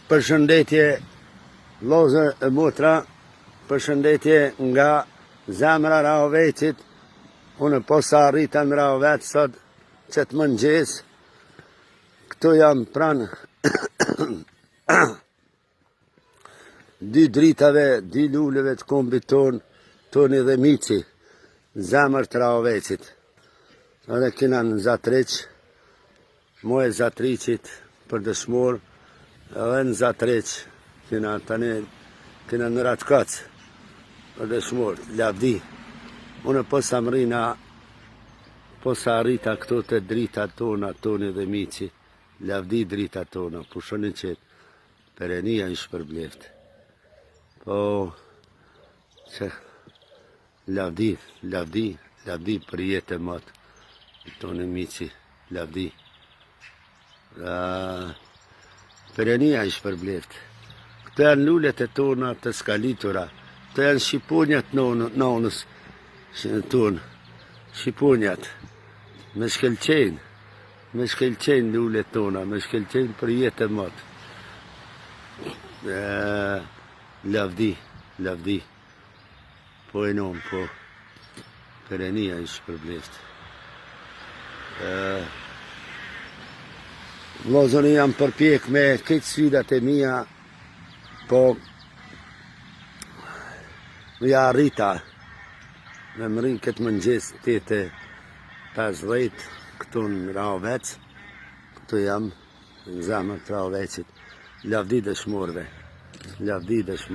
Përshëndetje vllazër e motra, përshëndetje nga zemra Rahovecit. Unë posa arrita në Rahovec sot qëtë mëngjes. Këtu jam pranë dy dritave, dy luleve të kombit tonë, Toni dhe Mici, në zemër të Rahovecit. Edhe kena në Zatriq, Moje Zatriqit për dëshmor, edhe në Zatriq, kena tani, kena në Ratkoc, për dëshmor, lavdi. Unë posa mrrina, posa arrita këtu te dritat tona, Toni dhe Mici, lavdi dritat tona, pushoni qetë, Perënia ju shpërbleftë. Po, që, lavdi, lavdi, lavdi për jetë e mot, Toni Mici, lavdi. Perënia ju shpërbleftë. Këto janë lulet e tona të skalitura, këto janë shqiponjat nonës tonë, shqiponjat, me shkëlqejnë. Me shkëlqejnë lulet tona, me shkëlqejnë për jetë e mot. Lavdi, lavdi. Po e nonë, po. Perënia ju shpërbleftë. Vllazën jam përpjek me këtë sfidat e mia, po ja arrita me mrri këtë mëngjes 8:50 këtu në Rahovec, këtu jam në zemër të Rahovecit, lavdi dëshmorëve, lavdi dëshmorëve.